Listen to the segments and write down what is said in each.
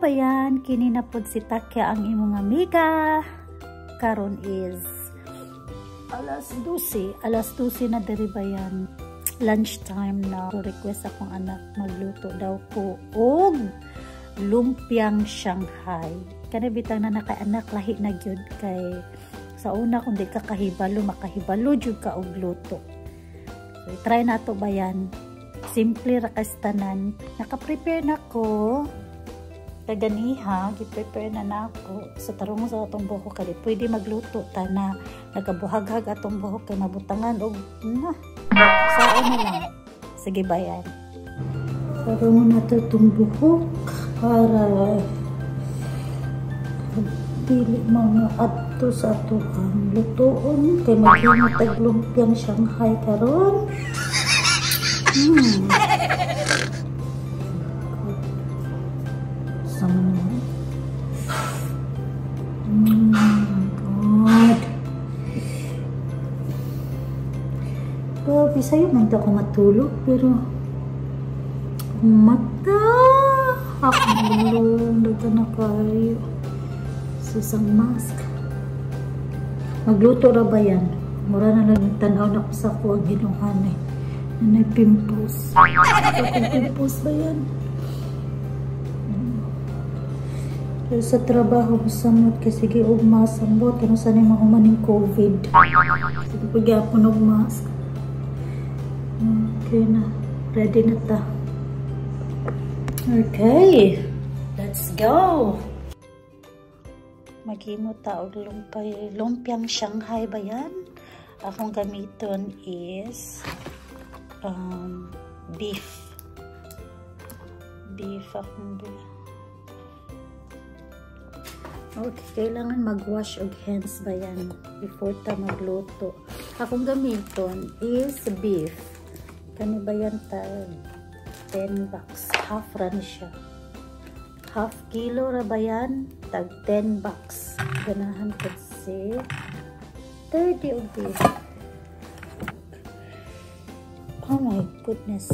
Bayan, kini na pod si Takya ang imong amiga. Karon is alas 12, alas 12 na diri bayan. Lunchtime na. So, request akong anak, magluto daw ko og lumpiang Shanghai. Kani bitang na nakaanak, lahi na gyud kay sa una kung di ka kahibalo, makahibalo jud ka og luto. So, i-try nato bayan. Simple ra kas tanan. Naka-prepare na ko kaganiha, gi-prepare na nako sa tarong sa atong buhok kay pwede magluto ta na nagabuhaghag atong buhok kay mabutangan og na sa na lang. Sige bayan. Tarong na to itong buhok para dili mga adto sa atoang lutoon kay maghimo tag lumpiang Shanghai karon. Sama naman. Oh my God. Grabe, sa'yo man ako matulog, pero mata akong ulong, daghan na kayo. Sa isang mask. Magluto ra ba yan? Mura na lang tanaw na ko sa ko ang ginuhan eh. Nanay pimples. Akong pimples ba yan? Pero sa trabaho, samot kasi sige og mask ang bot. Ano sana yung mahumaning COVID. Sige pagyapon og mask. Okay na. Ready na ta. Okay. Let's go! Maghimo ta og lumpiang Shanghai ba yan? Akong gamiton is beef. Beef akong beef. Okay, kailangan mag-wash og hands ba yan before ta magluto. Akong gamiton is beef. Kani ba yan ta 10 bucks. Half ra ni siya. Half kilo ra ba yan? Tag 10 bucks. Ganahan ko si 30 og beef. Oh my goodness.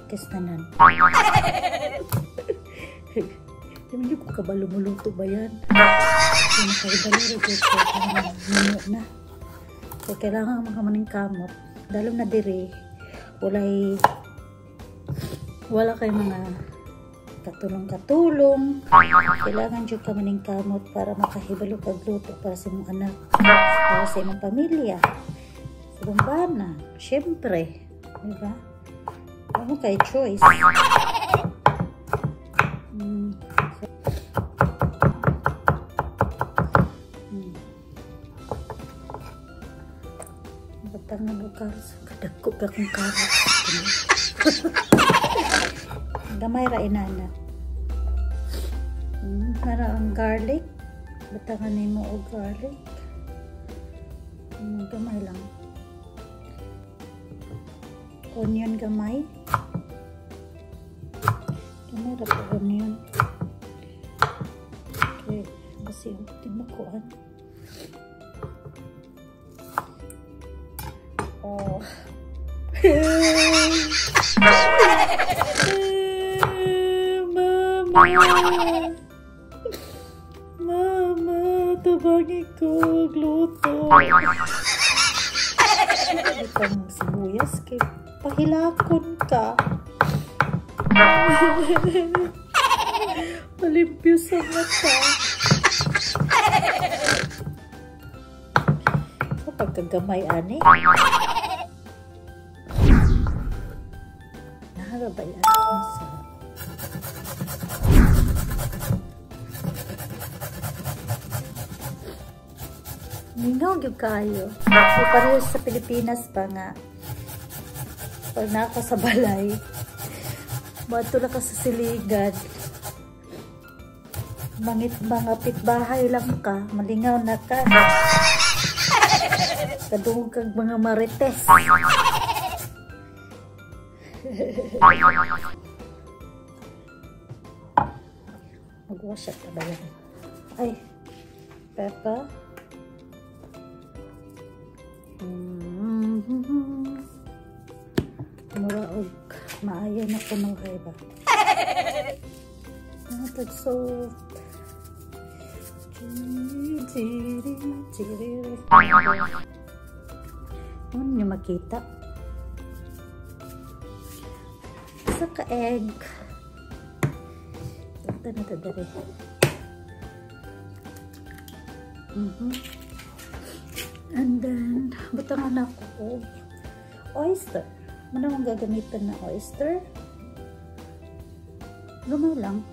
Kastanan. Hindi ko kabalo muluto ba yan? Nakahibalo rin ko. Na. So, kailangan mga maning kamot. Dalo na dire. Walay, wala kay mga katulong-katulong. Kailangan dyan ka maning kamot para makahibalo kag luto para sa imong anak. Para sa imong pamilya. Sa imong bana. Siyempre. Diba? Ako kay choice. Batangan o karos. Kadagko pa akong karos. Gamay ra inana. Para ang garlic. Batangan nimo og garlic. Gamay lang. Onion gamay. Gamay ra po onion. Okay, kasi di mo kuan. Oh. Mama. Mama, tabangi ko gluto. Itong sibuyas kay pahilakon ka. Malimpyo sa mata. So, pagkagamay ani. Naharabay ani sa mingaw gyud kayo. So, pareho sa Pilipinas pa nga. Pag naka sa balay, bato na ka sa siligan. Mangit mga pitbahay lang ka, malingaw na ka. Kadungog kag mga marites. Mag-wash up na ba yan? Ay, pepper. Mura og maayo na kunuhay ba. Natag salt. Ano nyo makita? Isa ka egg. Ito na ito dali. And then, butangan ako oyster. Ano akong gagamitan na oyster? Gamay lang.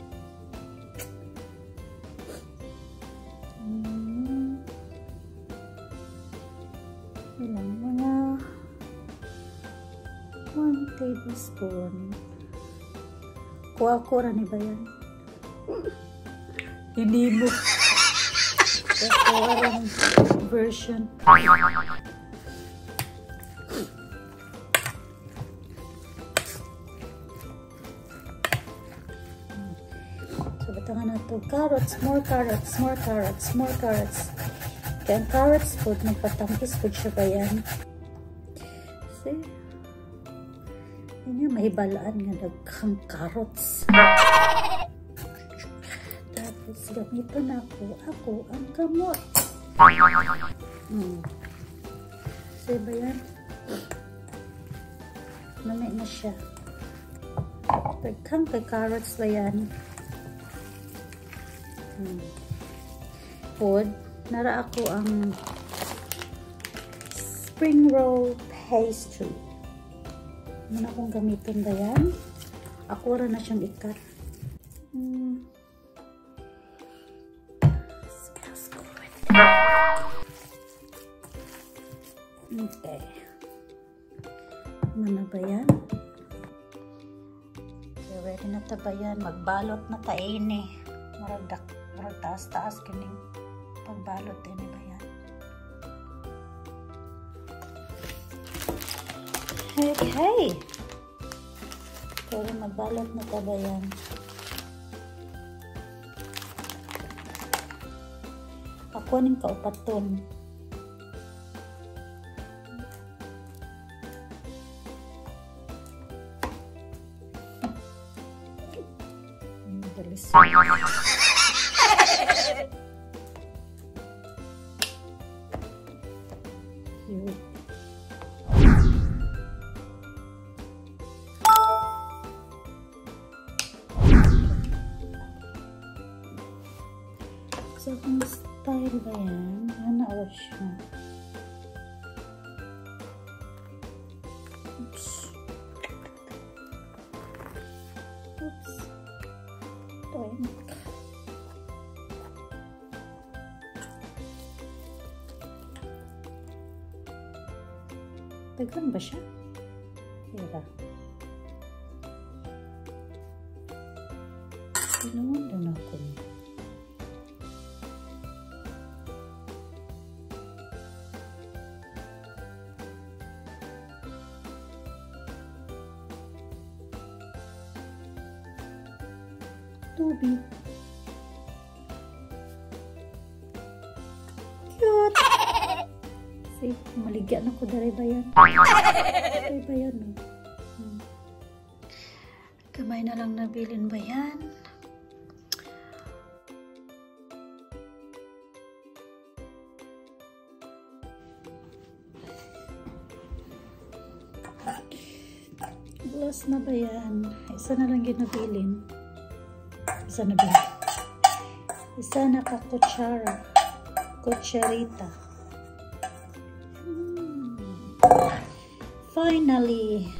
Ilang mga 1 tablespoon. Kuha-kuha ni ba yan? Hindi mo. Kuha version. So, batangan na ito. Carrots, more carrots, more carrots, more carrots. Kaya ang carrots food, magpatangkis food siya ba yan? See? Yun yung mahibalaan nga daghang carrots. Tapos, gamitan ako ang kamot. See ba yan? Mamay na siya. Daghang kay carrots ba yan? Food. Nara ako ang spring roll pastry. Ano akong gamitin ba yan? Ako ra na siyang ikat. Smells good. Okay. Ano na ba yan? Okay, ready na ta ba yan? Magbalot na ta ini. Murag taas-taas kining pagbalot din ba yan? Okay. Pero magbalot na ta ba yan? Ako ning kaupaton. Dalis. So, kung style ba yan? Ano na siya? Oops. Oops. Doink. Daghan ba siya? Hira. Ginawan din ako. Tubig. Cute! See, maligyan ako dere ba yan? Dere ba yan, no? Kamay na lang nabilin ba yan? Last na ba yan? Isa na lang ginabilin. Isa na ba? Isa na ka-kutsara. Kutsarita. Finally!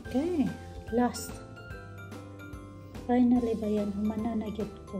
Okay, last. Finally ba yan, humana na gyud ko.